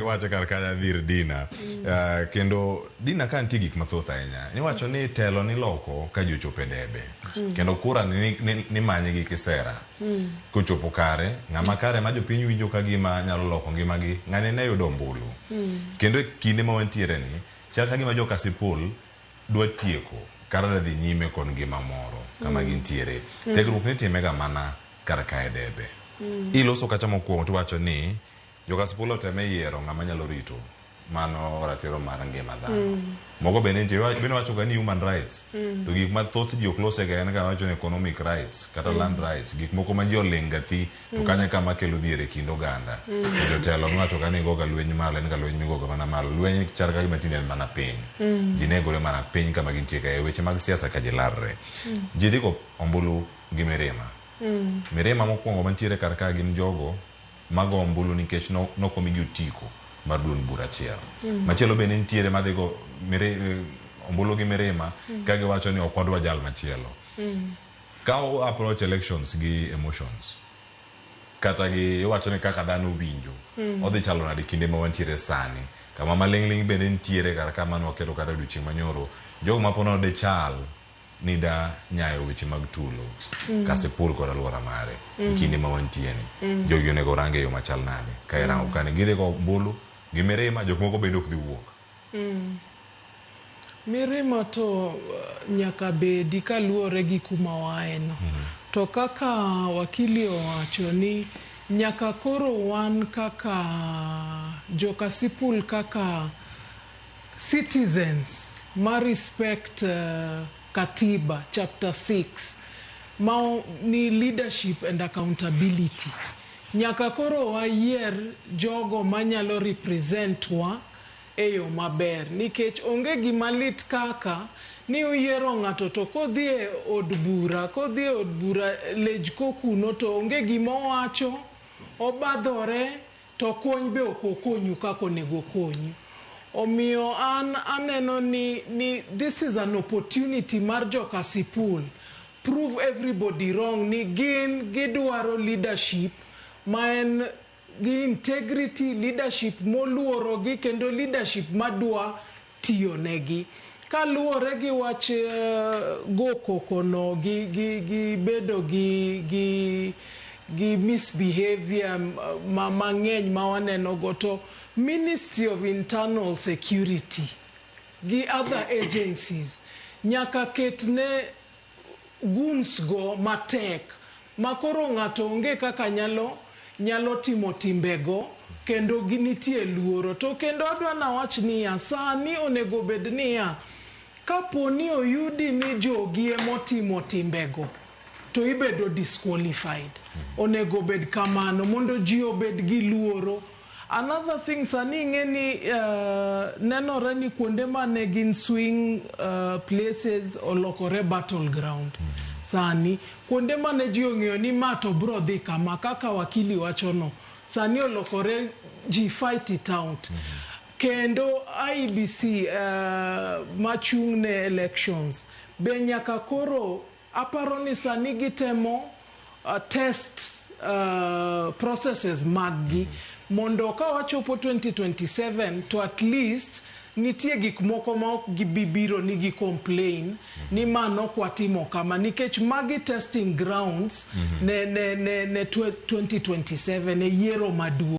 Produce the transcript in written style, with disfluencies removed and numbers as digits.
Iwacho kar kanyo adhir Dina. Kendo Dina ka nitie gik mathoth ahinya. Iwacho ni telo niloko ka ji ochopo e debe. Kendo kura ni, ni, nimanye gi kisera. Kochopo kare, ng'ama kare ma jopiny winjo ka gima nyalo loko ngimagi, ng'ani ne yudo ombulu. Kendo e kinde ma wantiere ni, chal ka gima jo Kasipul dwa tieko kata dwa dhi nyime kod ngima moro kama gintiere. Tiegruok nitime ga mana kar ka e debe. Iloso kacha mokwongo tiwacho ni Jo-Kasipul oteme yiero ng'ama nyalo rito mano ratiro mar ngima dhano. Moko bende nitie, bende wacho ga ni human rights. To gik ma thoth ji ok lose ga en ga wacho ni economic rights kata land rights, gik moko ma ji oling' ga thi to kanyo e kama kelo dhier e kind oganda. To jotelo miwacho ga ni goga lweny malo en ga lweny migoga mana malo. Lweny chal ka gima tinde en mana piny. Ji negore mana piny kama gintie ka e weche mag siasa ka ji larre. Ji dhi go ombulu gi mirima. Mirima mokwongo mantiere kar ka gin jogo mago ombulu nikech no, nokomigi otiko mar duond bura achiel. Machielo bende nitiere madhi go ombulu gi mirima ka giwacho ni ok wadwa jal machielo. Ka o approach elections gi emotions kata gi iwacho ni kaka dhano winjo odhi chalo nade kinde ma wantiere sani kama maling'ling' bende nitiere kar ka mane waketo kata odiochieng' manyoro jogo ma ponono de chal ni da nyayo weche mag tulo Kasipul kod alwora mare e kinde ma wantie ni jogi onego orang e yo machal nade ka irango kani gidhi go ombulu gi mirima jok moko bende ok dhi wuok. Mirima to nyaka bedi kaluwore gi kuma waaye no. To kaka wakili owacho ni nyaka koro wan kaka jo Kasipul, kaka citizens ma respect katiba chapter 6 ma ni leadership and accountability, nyaka koro wayier jogo manyalo represent wa e yo maber, nikech onge gima lit kaka ni uyiero ng'ato to kodhi e od bura, kodhi e od bura lejko kuno to onge gima owacho, obadhore to kony be ok okonyu kaka onego okonyu. Omiyo an aneno ni this is an opportunity mar jo Kasipul prove everybody wrong ni gin gidwaro leadership ma en gi integrity, leadership moluorogi kendo leadership madwa tiyo negi. Kaluwore gi wach go koko no gi bedo gi misbehavior ma mang'eny ma waneno go, to Ministry of Internal Security gi other agencies nyaka ket ne goons go matek ma koro ng'ato onge kaka nyalo timo timbego kendo nitie luoro. To kendo adwa nawach niya, sani onego bed niya, kapo ni oyudi ni jogi emotimo timbego to ibedo disqualified. Onego bed kamano mondo ji obed gi luoro. Another thing, sani ing'e ni nenore ni kuonde mane gin swing places olokore battleground. Sani kuonde mane ji ong'eyo ni ma to bro dhi kama, kaka wakili wacho no, sani olokore ji fight it out. Kendo IEBC machung' ne elections be nyaka koro aparo ni sani gitemo test processes maggi mondo ka wachopo 2027 to at least nitie gik moko ma ok gibi biro ni gi complain ni ma nok watimo kama, nikech magi testing grounds ne 2027 e yiero maduong'.